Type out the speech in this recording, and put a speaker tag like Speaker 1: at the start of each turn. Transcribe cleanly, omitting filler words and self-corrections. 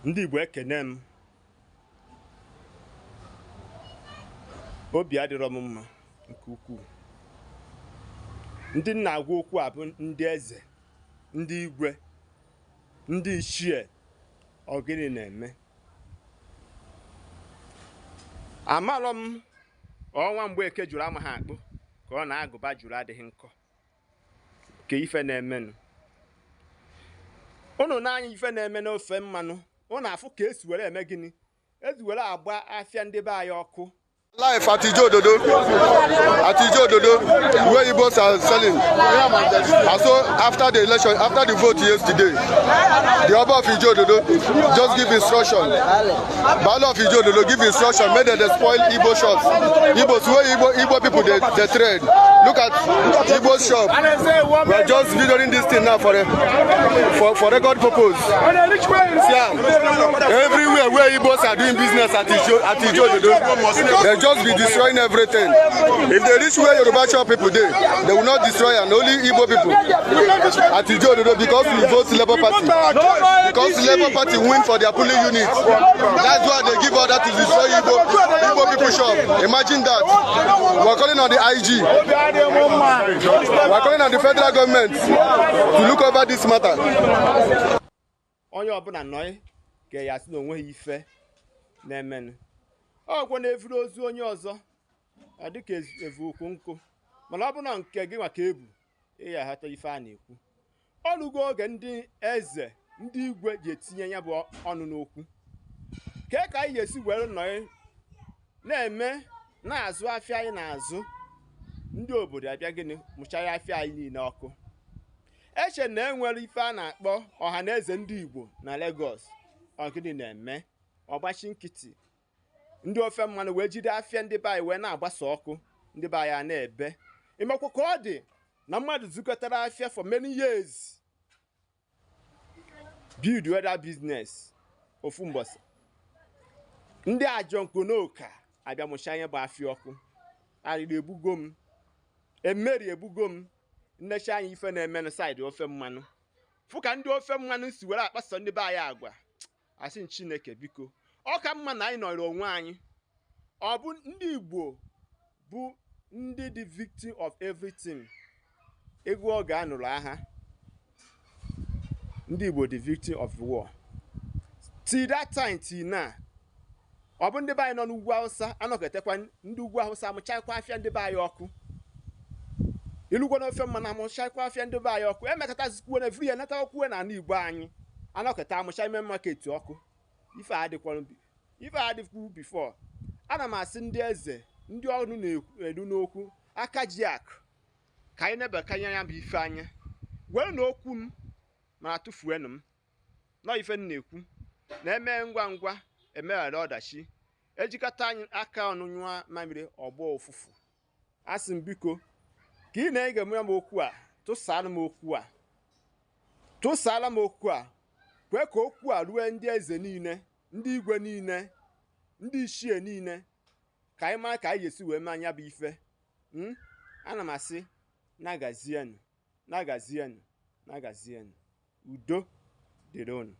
Speaker 1: Ndị Igbo, ekene m. Obi adịrọ m mma nke ukwuu. Ndị nna agwa okwu a bụ ndị eze, ndị igwe, ndị ichie. Ọ gịnị na-eme? Amarọ m ọnwa Mgbeke jụrụ amaghị akpụ ka ọ na-agụba jụrụ adịghị nkọ nke ife na-emenụ. Unu n'anya ife na-eme n'ofe mmanụ, unu afụ ka esi were eme gịnị, esi were agba afịa ndị be anyị ọkụ.
Speaker 2: Life at Ijododo, at Ijododo, where Igbos are selling. And so after the election, after the vote yesterday, the Oba of Ijododo just give instruction. Baale of Ijododo give instruction, make them dey spoil Igbo shops. Igbos, where Igbo people dey trade. Look at Igbo shop. We are just videoing this thing now for record purpose. See am, everywhere where Igbos are doing business at Ijododo, they just be destroying everything. If they reach where Yoruba shop people dey, they will not destroy am. Only Igbo people at Ijododo, because we vote Labour Party. Because Labour Party win for their polling unit. That's why they give order to destroy Igbo people shop. Imagine that. We are calling on the IG. We are calling on the federal government to look over this matter.
Speaker 1: Onye ọbụla nọ ka ya sị na onweghị ife na-emenụ. Ọgwụ na-evuru ozu onye ọzọ ọ dịka evu ukwu nkụ, mana ọ bụ na nke gị maka ebu ị ya aghọta ife a na-ekwu. Ọlụgo oge ndị eze, ndị igwe ji etinye ya bụ ọnụ n'okwu kee ka anyị ga-esi were nọọ na-eme na-azụ afịa anyị na-azụ. Ndị obodo abịa gịnị mụchara afịa anyị niile ọkụ. Eche na enwere ife a na-akpọ ọha na eze ndị Igbo na Lagos. Ọ gịnị na-eme? Ọgbachi nkịtị, ndị ofe mmanụ wee jide afịa ndị be anyị wee na-agbasa ọkụ, ndị be anyị a na-ebe. Ịmakwa ka ọ dị na mmadụ zukọtara afịa for many years, build whether business, ofu mbọsị ndị ajọ nkonoka abịa mụcha anya bụ afịa ọkụ. Arịrị egbugo m, emeri egbugo m. Nnecha anya ife na-eme na side ofe mmanụ, fụ ka ndị ofe mmanụ si were akpaso ndị be anyị agwa, asị Chineke biko, ọ ka mma na anyị nọrọ onwe anyị. Ọ bụ ndị Igbo bụ ndị dị victim of everything. Egwu oge a nụrụ agha, ndị Igbo dị victim of war till that time, till now. Ọ bụ ndị be anyị nọ n'ugwu Hausa anọketekwa, ndị ugwu Hausa amụchakwa afịa ndị be anyị ọkụ. Ilugwo n'ofe mmanụ, amụchakwa afịa ndị be anyị ọkụ. Emekọtazikwuo na evuru ya nata okwuwe na ala Igbo anyị, anọkọta amụcha ime market ọkụ. Ife ife adịkwu before. Ana m asị ndị eze, ndị ọrụ na-eru n'okwu aka ji akụ, ka anyị nebakanye ya bụ ife anya. Were na okwu m ma tụfuenụ m nọ ife m na-ekwu na-eme ngwa ngwa emeghara ọdachi. Ejikọta anyị aka ọnụ nyụọ mamịrị ọgbọ ụfụfụ. Asị m biko, ka ị na-ege m okwu a, tụsara m okwu a, tụsara m okwu a. Kwee ka okwu a rue ndị eze niile, ndị igwe niile, ndị ichie niile, ka anyị mara ka anyị ga-esi wee mee anya bụ ife. Ana m asị na-agazienụ, na-agazienụ, na-agazienụ. Udo dịrị unu.